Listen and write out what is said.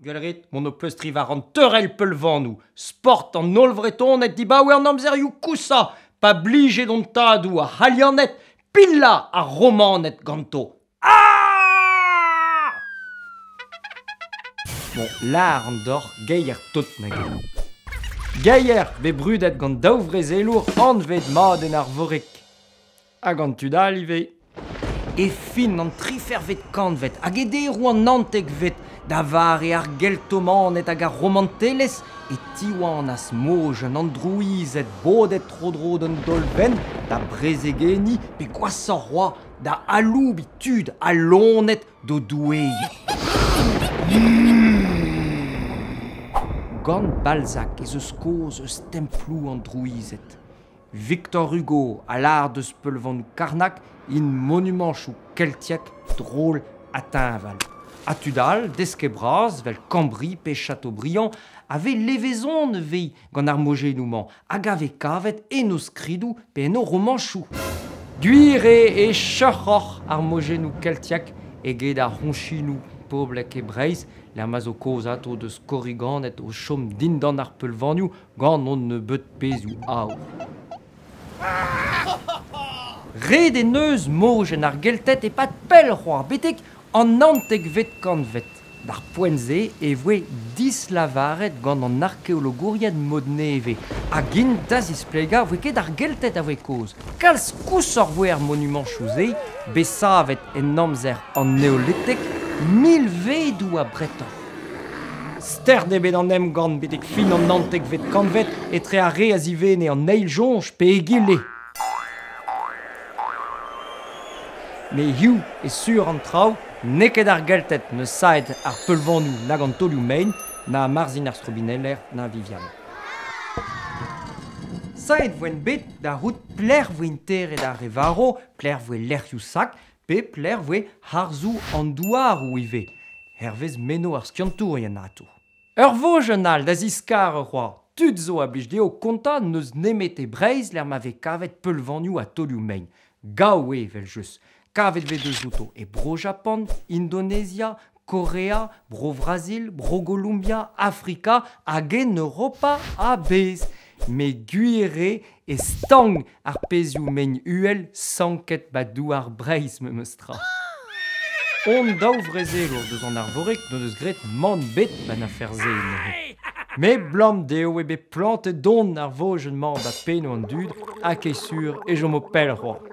Gwell ret mont o pleustriñ war an teurel peulvanoù, sport an holl Vretoned dibaoe an amzerioù koushañ, pa blije d'hon tadoù ar C'halianed pilañ ar Romaned ganto. Ah! Bon, lâr an deoc'h geier tot nag eo. Geier bet brudet gant daou vrezelour anvet mat en Arvorig. Hag an tud all ivez. E fin an trifervet kantved hag e deroù an naontekvet, da vare ar Geltomaned hag ar romantelezh, e tiwanas mojenn an drouized bodet tro-dro d'un daol-benn da brezegenniñ pe gwashoc'h c'hoazh da aloubiñ tud ha loened d'o doueed. Gant Balzac ez eus kaoz eus temploù an drouized. Victor Hugo a lâr deus peulvanoù Karnag int monumanchoù keltiek drol ha teñval. Ha tud all, desket bras, 'vel Cambry pe Chateaubriand, a vez levezon ivez gant ar mojennoù-mañ hag a vez kavet en o skridoù pe en o romanchoù. Gwir eo e cheuc'hoc'h ar mojennoù keltiek eget ar c'hoñchinoù poblek e Breizh, lec'h ma zo kaoz atao deus korriganed o chom dindan ar peulvanioù gant hon nebeud pezhioù aour. Ret en deus mojenn ar Gelted e-pad pell c'hoazh, betek an naontekvet kantved. D'ar poent-se e voe dislavaret gant an arkeologourien mod nevez hag int da zisplegañ voe ket ar Gelted a voe kaoz. Kalz koshoc'h voe ar monumanchoù-se bet savet en amzer an Neolitek milvedoù abretoc'h. Stern eo bet an emgann betek fin an naontekvet kantved etre ar re a zivenne an eil soñj pe egile. Met hiziv e sur an traoù n'eo ket ar Gelted n'eus saet ar peulvanoù nag an taolioù-mein, na Marzhin ar strobineller na Viviane. Saet voent bet da c'hoût pelec'h voe interet ar re varv, pelec'h voe lec'hioù sakr pe pelec'h voe harzoù an douaroù ivez. Hervez meno ar skiantourien atav. Ur vojenn all da ziskar c'hoazh. Tud zo a blij dezho kontañ n'eus nemet e Breizh lec'h ma vez kavet peulvanioù ha taolioù-mein. Gaou eo evel-just. Kavet vez deus outo e Bro-Japan, Indonezia, Korea, Bro-Vrazil, Bro-Golombia, Afrika hag en Europa a-bezh. Met gwir eo e stank ar pezhioù-mein uhel sanket 'ba douar Breizh memes tra. Hon daou vrezelour deus an Arvorig n'o deus graet mann 'bet 'ba 'n afer-se neuze. Met 'blam dezho eo bet plantet don ar vojenn-mañ 'ba pennoù an dud ha ket sur e chomo pell c'hoazh.